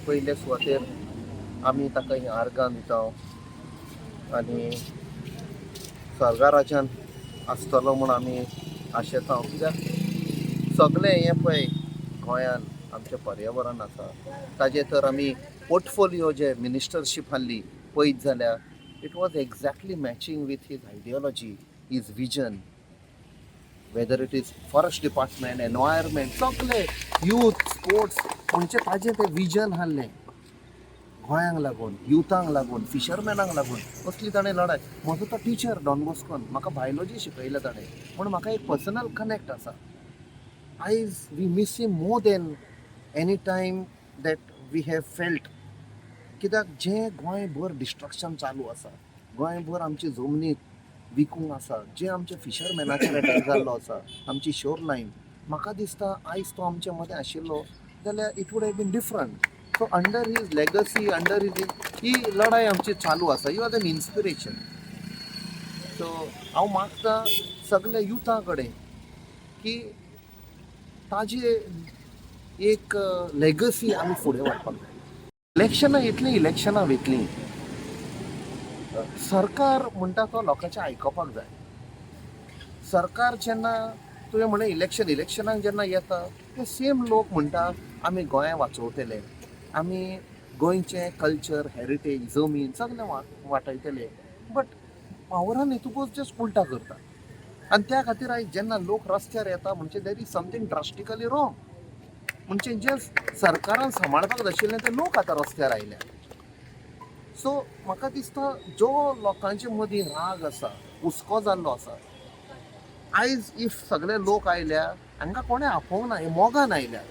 पयले सुवातेर आमी ताका हीं आर्गां दिता आनी स्वर्गा राज्यान आसतलो म्हूण आमी आशेता. कित्याक सगळें हें पळय गोंयान आमचें पर्यावरण आसा, ताजेर तर आमी पोर्टफोलियो जे मिनिस्टरशीप आहली पळयत जाल्यार it was exactly matching with his ideology, his vision, whether it is forest department, environment, सगळे यूथ, स्पोर्ट्स, म्हणजे ताजें तें विजन आहलें गोंयांक लागून, युथांक लागून, फिशरमॅनांक लागून असली ताणें लडाय. म्हजो तो टिचर डॉन बॉस्कोन म्हाका बायोलॉजी शिकयलें ताणें, म्हूण म्हाका एक पर्सनल कनेक्ट आसा. आयज we miss him more than any time that we have felt, कित्याक जें गोंयभर डिस्ट्रक्शन चालू आसा, गोंयभर आमची जमनी विकूंक आसा, जे आमचे फिशरमॅनाचेर अटॅक जाल्लो आसा, आमची शोर लायन, म्हाका दिसता आयज तो आमच्या मदें आशिल्लो जाल्यार it would have been different. So under his legacy, under his ही लढाय आमची चालू आसा. He was an inspiration. So हांव मागता सगल्या युथा कडेन की ताजे एक लेगसी आमी फुडें व्हरपाक जाय. इलेक्शनां येतलीं, इलेक्शनां वयतलीं, सरकार म्हणटा तो लोकांचें आयकोपाक जाय. सरकार जेन्ना तुवें म्हणलें इलेक्शन, इलेक्शनाक जेन्ना येता ते सेम लोक म्हणटा आमी गोंय वाचोवतले, आमी गोंयचें कल्चर, हेरिटेज, जमीन सगळें वाटयतले, बट पावरान येतकूच जस्ट उल्टा करता. आनी त्या खातीर आयज जेन्ना लोक रस्त्यार येता म्हणजे there is something drastically wrong. म्हणजे जे सरकारान सांबाळपाक जाय आशिल्लें ते लोक आतां रस्त्यार आयल्या. सो म्हाका दिसता जो लोकांचे मदीं राग आसा, हुस्को जाल्लो आसा, आयज if सगळे लोक आयल्या, हांकां कोणें आपोवंक ना, हे मोगान आयल्या.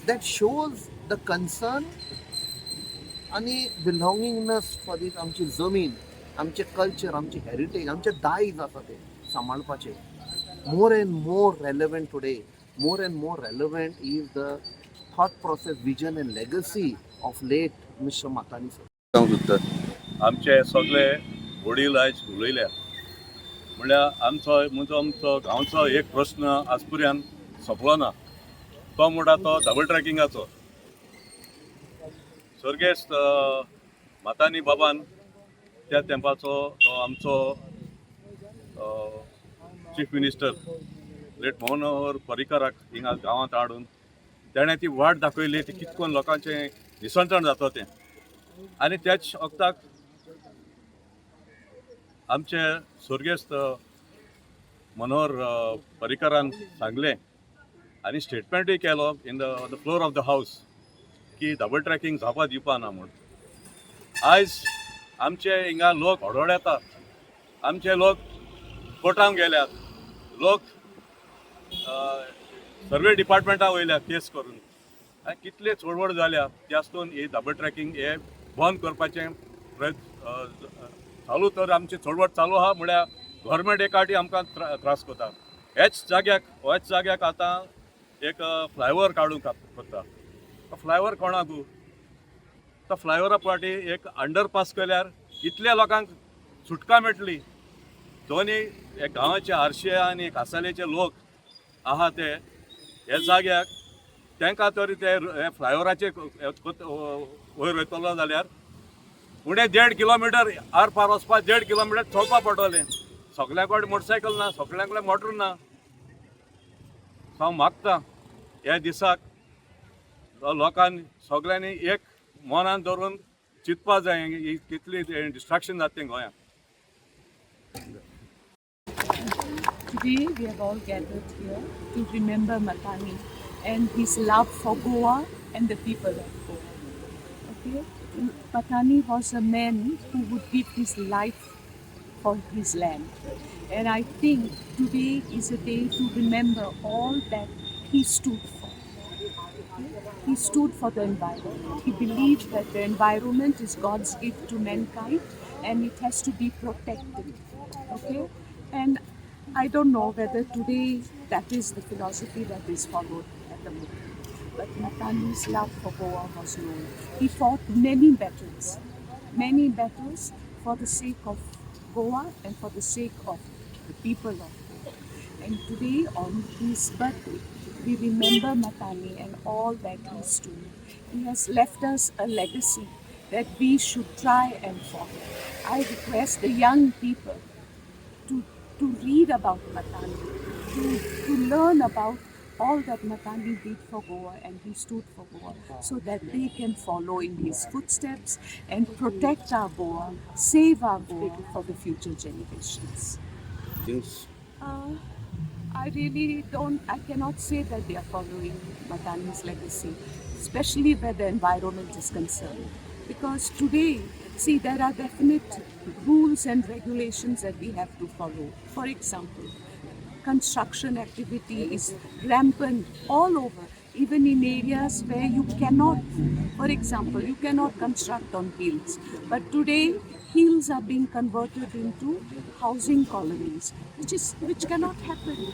That shows the concern आनी बिलोंगिंगनस फॉर दीस आमची जमीन, आमचें कल्चर, आमची हेरिटेज, आमचें दायज आसा तें सांबाळपाचें. More and more relevant today, more and more relevant is the thought process, vision and legacy of late Mister Matani sir. सांगूंक सोदता, आमचे सगळे वडील आयज उलयल्या. म्हणल्यार आमचो म्हणजे आमचो गांवचो एक प्रस्न आज पर्यंत सोंपलो ना, तो म्हणटा तो डबल ट्रॅकिंगाचो. स्वर्गेस्त मातानी बाबान त्या तेंपाचो तो आमचो चीफ मिनिस्टर लेट मनोहर पर्रीकराक हिंगा गांवांत हाडून तेणें ती वाट दाखयली, ती कितकोन लोकांचें निसंतण जाता तें. आनी त्याच वखताक आमचे स्वर्गेस्त मनोहर पर्रीकरान सांगलें आनी स्टेटमेंटूय केलो in the floor of the house की डबल ट्रॅकिंग जावपा दिवपा ना म्हूण. आयज आमचे हिंगा लोक हडवड येता, आमचे लोक कोर्टांक गेल्यात, लोक सर्वे डिपार्टमेंटा वयल्या केस करून आनी कितले चळवळ जाल्या. त्यातून ही डबल ट्रॅकिंग हे बंद करपाचें प्रयत्न चालू, तर आमची चळवळ चालू आहा. म्हळ्यार गव्हर्मेंट एक फावटी आमकां त्रास करता. हेच जाग्याक आतां एक फ्लायओवर काडूंक कोत्ता. तो फ्लायओवर कोणाकू? तो फ्लायओवरा फाटी एक अंडरपास केल्यार इतल्या लोकांक सुटका मेळटली. दोनी एक गांवाचे आरशे आनी कासालेचे लोक आहा ते हे जाग्याक, तांकां तरी ते हे फ्लायओवराचे वयर वयतलो जाल्यार उणें 1.5 किलोमिटर आर पार वचपाक, 1.5 किलोमिटर चलपा पडटलें. सगळ्यां कडेन मोटरसायकल ना, सगळ्यां कडेन मोटर ना. सो हांव मागता ह्या दिसाक लोकांनी सगळ्यांनी एक मनान धरून चिंतपा जाय ही कितली डिस्ट्रक्शन जाता तें गोंयांत. Today we have all gathered here to remember Matani and his love for Goa and the people of Goa. Okay? Matani was a man who would give his life for his land. And I think today is a day to remember all that he stood for. Okay? He stood for the environment. He believed that the environment is God's gift to mankind and it has to be protected. Okay? And I don't know whether today that is the philosophy that is followed at the moment. But Matani's love for Goa was known. He fought many battles for the sake of Goa and for the sake of the people of Goa. And today, on his birthday, we remember Matani and all that he stood. He has left us a legacy that we should try and follow. I request the young people to read about Matani, to learn about all that Matani did for Goa and he stood for Goa, so that they can follow in his footsteps and protect our Goa, save our Goa for the future generations. I really don't, I cannot say that they are following Matani's legacy, especially where the environment is concerned. Because today, see, there are definite rules and regulations that we have to follow. For example, construction activity is rampant all over, even in areas where you cannot do. For example, you cannot construct on hills. But today, hills are being converted into housing colonies, which cannot happen.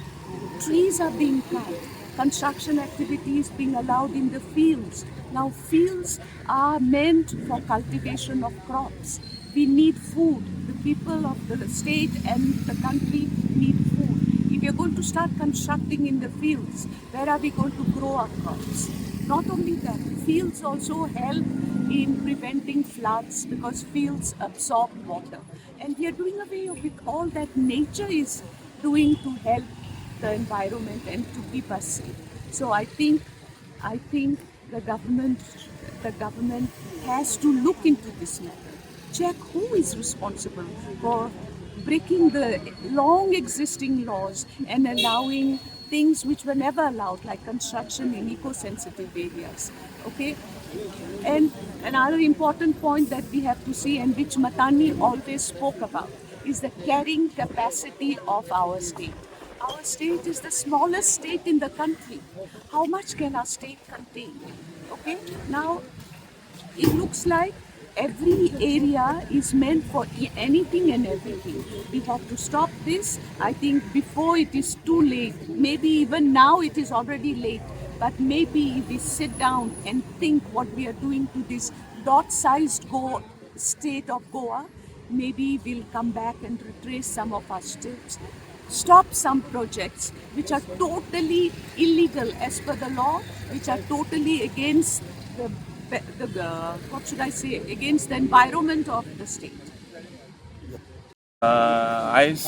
Trees are being cut. Construction activity is being allowed in the fields. Now, fields are meant for cultivation of crops. We need food. The people of the state and the country need food. If we are going to start constructing in the fields, where are we going to grow our crops? Not only that, fields also help in preventing floods because fields absorb water. And we are doing away with all that nature is doing to help the environment and to keep us safe. So I think the government has to look into this matter. Check who is responsible for breaking the long existing laws and allowing things which were never allowed, like construction in eco-sensitive areas. Okay? And another important point that we have to see, and which Matani always spoke about, is the carrying capacity of our state. Our state is the smallest state in the country. How much can our state contain? Okay, now it looks like every area is meant for anything and everything. We have to stop this, I think, before it is too late. Maybe even now it is already late, but maybe if we sit down and think what we are doing to this dot-sized state of Goa, maybe we'll come back and retrace some of our steps, stop some projects which are totally illegal as per the law, which are totally against the what should I say, against the environment of the state. आयज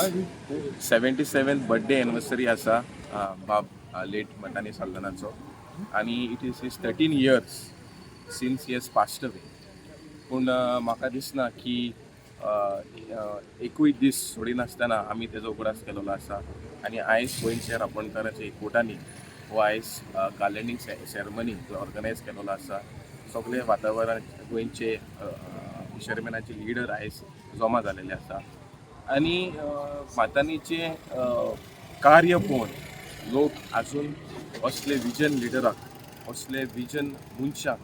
77th birthday anniversary आसा बाब late मतानी साल्दानाचो आनी it is his 13 years since he has passed away. पूण म्हाका दिसना की एकूय दीस सोडिनासतना आमी तेजो उगडास केलेलो आसा आनी आयज गोंयच्या रापणकाराच्या एकवटांनी हो आयज गार्लँडींग सेरेमनी ऑर्गनायज केलेलो आसा. सगळे वातावरण गोंयचे फिशरमॅनाचे लिडर आयज जमा जालेले आसा आनी मातानीचे कार्य पळोवन लोक अजून असले विजन लिडराक, असले विजन मनशाक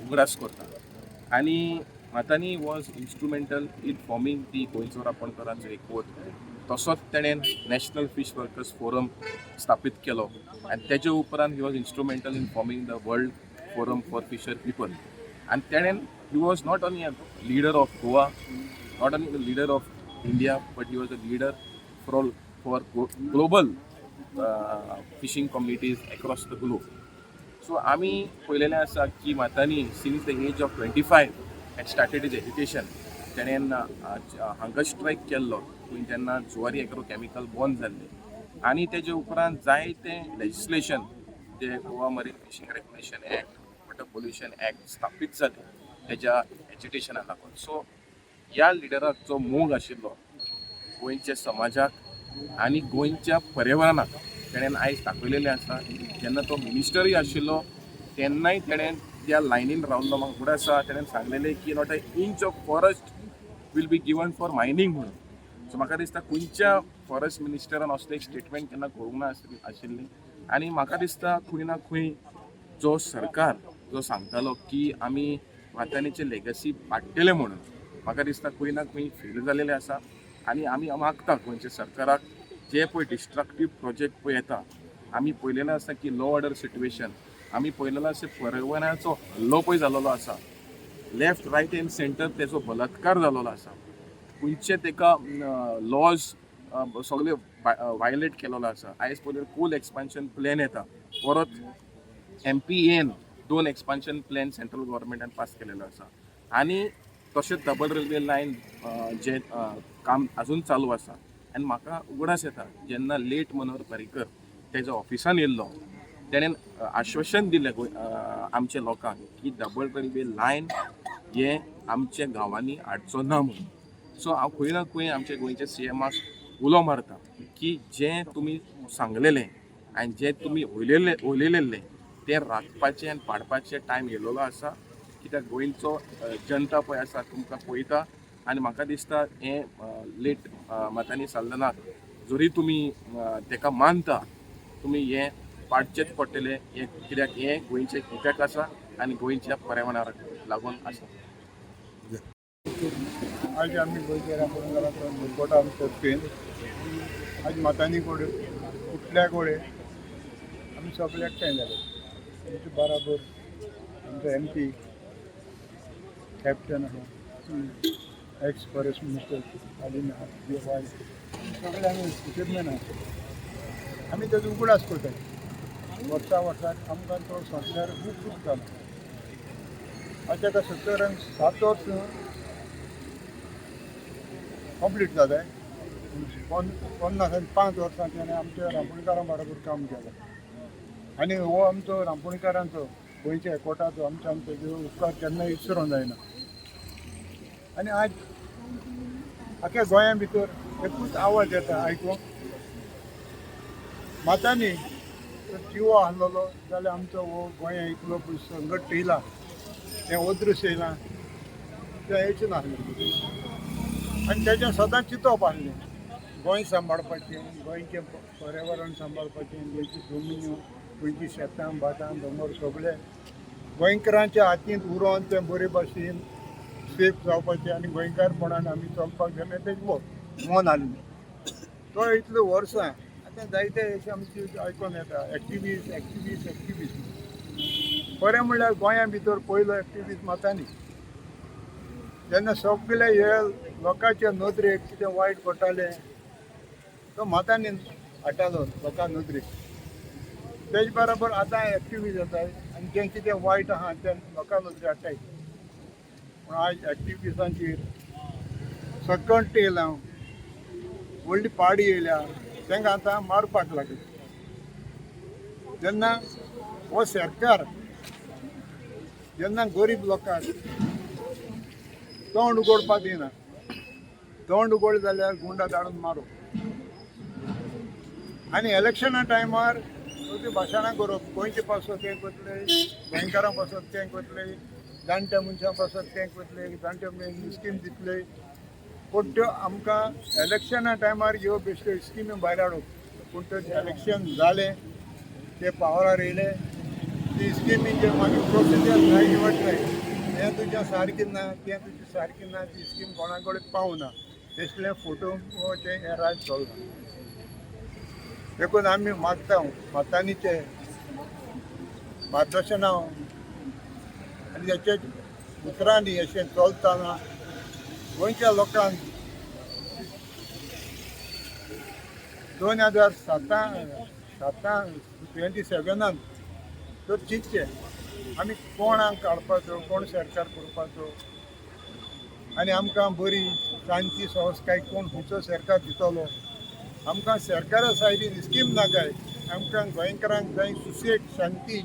उगडास करता. आनी Matani was instrumental in forming the गोंयचो रापणकारांचो एकवट. तसोच तेणें नॅशनल फिश वर्कर्स फोरम स्थापीत केलो आनी तेजे उपरांत he was instrumental in forming the World Forum for Fisher People. आनी तेणें, he was not only a leader of Goa, not only the leader of India, but he was a leader for global fishing communities across the globe. So आमी पळयलेलें आसा की मातानी since the age of 25 had started his education. तेणेन hunger strike केल्लो पूण तेन्ना Zuari agro chemical बंद जाल्लें आनी तेजे उपरांत जायते लेजिस्लेशन जे Goa Marine Fishing Regulation Act, Water Pollution Act स्थापीत जालें तेज्या एजिटेशनाक लागून. सो ह्या लिडराक जो मोग आशिल्लो गोंयच्या समाजाक आनी गोंयच्या पर्यावरणाक, तेणेन आयज दाखयलेलें आसा. जेन्ना तो मिनिस्टरूय आशिल्लो तेन्नाय तेणेन त्या लायनीन रावल्लो. म्हाका फुडें आसा, तेणेन सांगलेलें की not a inch of forest will be given for mining म्हणून. सो म्हाका दिसता खंयच्या फॉरेस्ट मिनिस्टरान असलें एक स्टेटमेंट केन्ना करूंक ना आशिल्लें. आनी म्हाका दिसता खंय ना खंय जो सरकार जो सांगतालो की आमी मातानीचे लेगसी पाडटले म्हणून, म्हाका दिसता खंय ना खंय फेल जालेले आसा. आनी आमी मागता गोंयच्या सरकाराक, जे पळय डिस्ट्रक्टीव प्रोजेक्ट पळय येता, आमी पळयलेलें आसा की लॉ ऑर्डर सिट्युएशन आमी पळयलेलो आसा, पर्यावरणाचो हल्लो पळय जाल्लो आसा, लेफ्ट रायट एंड सेंटर तेजो बलात्कार जाल्लो आसा. खंयचे तेका लॉज सगळे वायलेट केलेलो आसा. आयज पळयल्यार कोल एक्सपान्शन प्लॅन येता, परत एमपीएन दोन एक्सपान्शन प्लॅन सेंट्रल गव्हर्मेंटान पास केलेलो आसा आनी तशेंच डबल रेल्वे लायन जे काम अजून चालू आसा. आनी म्हाका उगडास येता जेन्ना लेट मनोहर पर्रीकर तेज्या ऑफिसान येयल्लो, तेणेन आश्वासन दिलें आमच्या लोकांक की डबल रेल्वे लायन हे आमच्या गांवांनी हाडचो ना म्हणून. सो हांव खंय ना खंय आमच्या गोंयच्या सीएमाक उलो मारता की जें तुमी सांगलेलें आनी जें तुमी उलयलेलें तें राखपाचें आनी पाडपाचें टायम येयलेलो आसा, कित्याक गोंयचो जनता पळय आसा तुमकां पळयता आनी म्हाका दिसता हें लेट मतांनी साल्दनाक जरी तुमी तेका मानता, तुमी हें पाडचेंच पडटलें हें, कित्याक हें गोंयचें हिताक आसा आनी गोंयच्या पर्यावरणाक लागून आसा. आज आमी गोंयच्या रांपोणकारांचो मुरगोटा आमच्या आज मातांनी कोडे कुटल्या कोडे आमी सगळे एकठांय जाले. आमचे बराबर आमचो एमपी कॅप्टन आहा, एक्स फॉरेस्ट मिनिस्टर आलीन आहा, वाय सगळे आमी फिशरमॅन आहा. आमी तेजो उगडास करताय वर्सा वर्साक. आमकां तो सोंपल्यार खूब खूब जाला. आज ताका 77 वर्सां कंप्लीट जाताय. 55 वर्सां तेणें आमच्या रांपोणकारां बरोबर काम केलें आनी हो आमचो रांपोणकारांचो गोंयच्या एकवटाचो आमच्या तेजो उपकार केन्ना विसरोंक जायना. आनी आज आख्या गोंया भितर एकूच आवाज येता आयकूंक, मातांनी जर जिवो आहलोलो जाल्यार आमचो हो गोंया इतलो पळय संकट येयला, हें अदृश्य येयलां, तें येवचें नासलें. आनी तेजें सदांच चिंतप आहलें गोंय सांबाळपाचें, गोंयचें पर्यावरण सांबाळपाचें, गोंयची जमिन्यो, गोंयची शेतां भाटां दोंगर सगळे गोंयकारांच्या हातींत उरोन तें बरे भाशेन सेफ जावपाचें आनी गोंयकारपणान आमी चलपाक जाय तेजें मन आहलें. तो इतलीं वर्सां आतां जायते अशें आमचे आयकोन येता एक्टिविस्ट एक्टिविस्ट एक्टिविस्ट. खरें म्हणल्यार गोंया भितर पयलो एक्टिविस्ट मातांनी. जेन्ना सगळे हे लोकांच्या नदरेक कितें वायट पडटालें तो मातांनी हाडटालो लोकां नदरेक. तेज बरोबर आतां एक्टिविस्ट जाताय आनी जें कितें वायट आहा तें लोकां नदरेक हाडटाय. पूण आज एक्टिविस्टांचेर सकट येयला, व्हडली पाडी येयल्या, तांकां आतां मारपाक लागले. जेन्ना हो सरकार जेन्ना गरीब लोकांक तोंड उगडपाक दिना, तोंड उगडलें जाल्यार गुंडा धाडून मारूप आनी इलेक्शना टायमार ती भाशणां करप, गोंयचे पासत तें करतले, गोंयकारां पासत तें करतले, जाणट्या मनशां पासत तें करतले, जाणट्या मनशांक स्कीम दितले. पूण त्यो आमकां इलेक्शना टायमार ह्यो बेश्ट्यो स्किमी भायर हाडप. पूण त्यो इलेक्शन जालें, ते पावरार येयले, ती स्किमीचेर मागीर प्रोसिजर जाय वतले, हें तुजें सारकें ना, तें तुजें सारकें ना, ती स्कीम कोणा कडेन पावना, तसलें फोटो हें राज चल्लां. देखून आमी मागता मातांनीचे मार्गदर्शना आनी तेच्या उतरांनी अशें चलतना गोंयच्या लोकांक 2007 27 तर चिंतचें आमी कोणाक काडपाचो, कोण सरकार करपाचो आनी आमकां बरी शांती संस्काय कोण खंयचो सरकार दितलो. आमकां सरकारा सायडीन स्कीम नाकाय, आमकां गोंयकारांक जाय सुशेग शांती,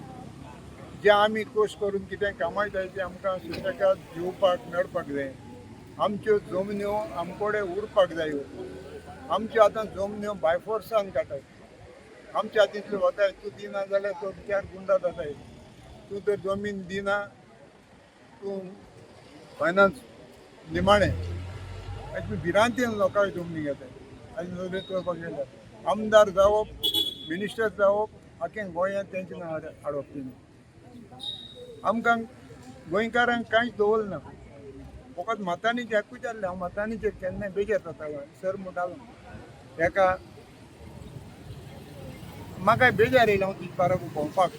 जें आमी कश्ट करून कितें कामायताय तें आमकां सुशेगाद घेवपाक मेळपाक जाय. आमच्यो जमन्यो आमकोडे उरपाक जायो. आमच्यो आतां जमन्यो बायफोर्सान काडटाय, आमच्या हातींतल्यो वताय. तूं दिना जाल्यार तो चार गुंडा जाताय. तूं तर जमीन दिना, तूं फायनान्स निमाणें आनी भिरांतीन लोकांक जमनी घेताय. आनी नदरेन चोवपाक गेल्यार आमदार जावप, मिनिस्टर जावप, आख्या गोंयांत तेंचें नांव हाडप. तेणी आमकां गोंयकारांक कांयच दवरलें ना, फकत मतांनी एकूच जाल्लें. हांव मतांनीचेर केन्नाय बेजार जातालो. सर म्हणटालो एका म्हाका बेजार येयलो हांव तुजे बाराबर भोंवपाक,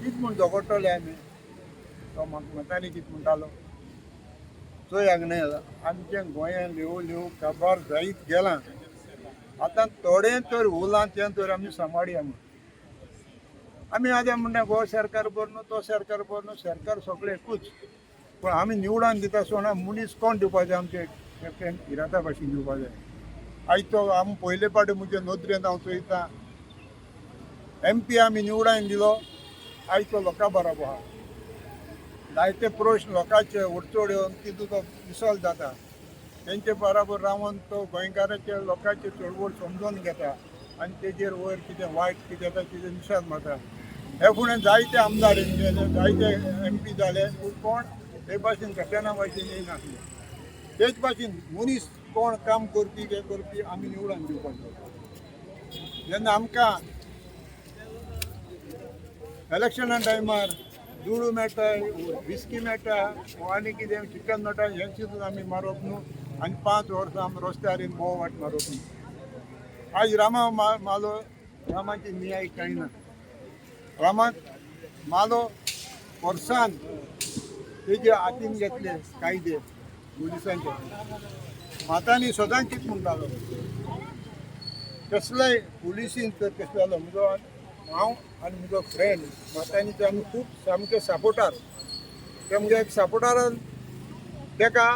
कित म्हूण झगडटले आमी. तो म्हाका मतांनी कितें म्हणटालो, चोय हांगा न्हय आमच्या गोंयांत ल्हवू ल्हवू काबार जायत गेलां. आतां थोडें तर उरलां तें तर आमी सांबाळया म्हूण. आमी आतां म्हणटा हो सरकार बरो न्हू, तो सरकार बरो न्हू, सरकार सगळें एकूच. पूण आमी निवडून दिता आसतना मनीस कोण दिवपाचें आमचे इरादा भाशेन दिवपा जाय. आयज तो आमी पयले पावटी म्हजे नदरेन हांव चोयता, एमपी आमी निवडून दिलो, आयज तो लोकां बरोबर आहा. जायते प्रश्न लोकांचे अडचण्यो तितून तो विसॉल्व जाता. तेंचे बराबर रावन तो गोंयकाराचे लोकांचे चळवळ समजून घेता आनी तेजेर वयर कितें वायट कितें जाता तेजेर निशेध मारता. हे फुडें जायते आमदार येयले, जायते एमपी जाले, पूण कोण हे भाशेन कॅप्टना भाशेन येयनासले. तेच भाशेन मनीस कोण काम करपी हें करपी आमी निवडून दिवपाक जाय. जेन्ना आमकां इलेक्शना टायमार दुडू मेळटा, विस्की मेळटा आनी कितें चिकन मेळटा, हें चिंतून आमी मारप न्हू आनी 5 वर्सां आमी रस्त्यार येवन बोव वाट मारप न्हू. आयज रामा मालो, रामाची न्याय कांय ना. रामाक मालो वर्सान तेजे हातीन घेतले कायदे पुलिसांचे. मातांनी सदांच कितें म्हणटालो, कसलेय पुलिसीन तर कसलो जालो, म्हजो हांव आनी म्हजो फ्रेंड मातांनीचे आमी खूब सामके सपोर्टार. ते म्हगे एक सपोर्टारान तेका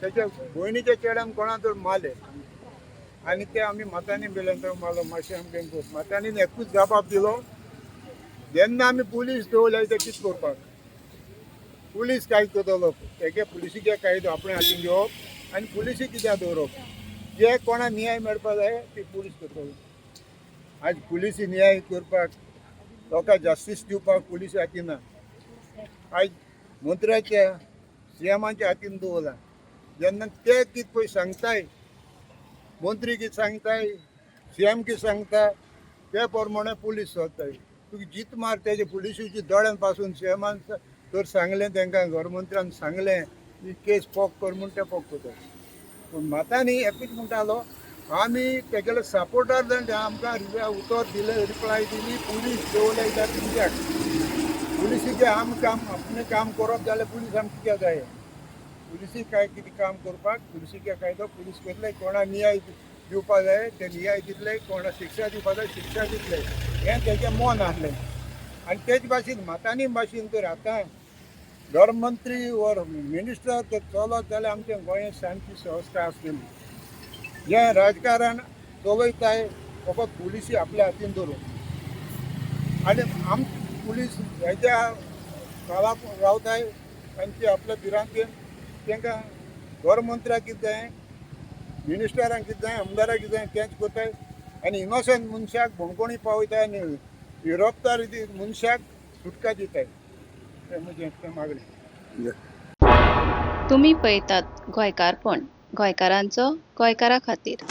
तेच्या भयणीच्या चेड्यान कोणा तर मारले आनी ते आमी मातांनी बेल्यान तो मारलो. मातशें आमकां मातांनी एकूच जबाब दिलो, जेन्ना आमी पुलीस दवरले ते कितें करपाक, पुलीस काय करतलो, तेगे पुलिसीचे कायदो आपणे हातीन घेवप आनी पुलिसी कित्याक दवरप, जे कोणा न्याय मेळपा जाय ती पुलीस करतलो. आज पुलिसी न्याय करपाक लोकांक जस्टीस दिवपाक पुलीस हातीन ना. आयज मंत्र्याच्या सीएमाच्या हातीन दवरला. जेन्ना ते कितें पळय सांगताय, मंत्री कितें सांगताय, सीएम कितें सांगता, ते प्रमाणे पुलीस चलताय. तुका जीत मार तेजे पुलिसीची दोळ्यान पासून सीएमान तर सांगलें तांकां, गव्हर्मंत्रान सांगलें ही केस पोक कर म्हूण, ते पोक करता. पूण मातांनी एकूच म्हणटालो, आमी तेगेले सपोर्टर जाण आमकां उतर दिलें, रिप्लाय दिली, पुलीस दवरले कित्याक, पुलिसीचें आम काम आपणें काम करप जाल्यार पुलीस आमकां कित्याक जाय, पुलिसी काय कितें काम करपाक पुलिसीचे कायदो पुलीस करतले. कोणा न्याय दिवपा जाय ते न्याय दितले, कोणा शिक्षा दिवपा जाय शिक्षा दितले, हें तेजें मन आसलें. आनी तेच भाशेन मातांनी भाशेन तर आतां धर्ममंत्री वर मिनिस्टर तर चलत जाल्यार आमच्या गोंयांत शांती संस्था आसतली. जें राजकारण चलयताय फकत पुलिसी आपल्या हातीन धरून आनी आम पुलीस हेच्या काळाक रावताय आनी ती आपल्या भिरांतेन तांकां गव्हर्मंत्र्याक कितें जाय, मिनिस्टरांक कितें जाय, आमदाराक कितें जाय तेंच करताय आनी इनोसंट मनशाक बणकोणी पावयताय आनी गिरफ्तार मनशाक सुटका दिताय. तें म्हजें तें मागणें. तुमी पळयतात गोंयकारपण, गोंयकारांचो गोंयकारा खातीर.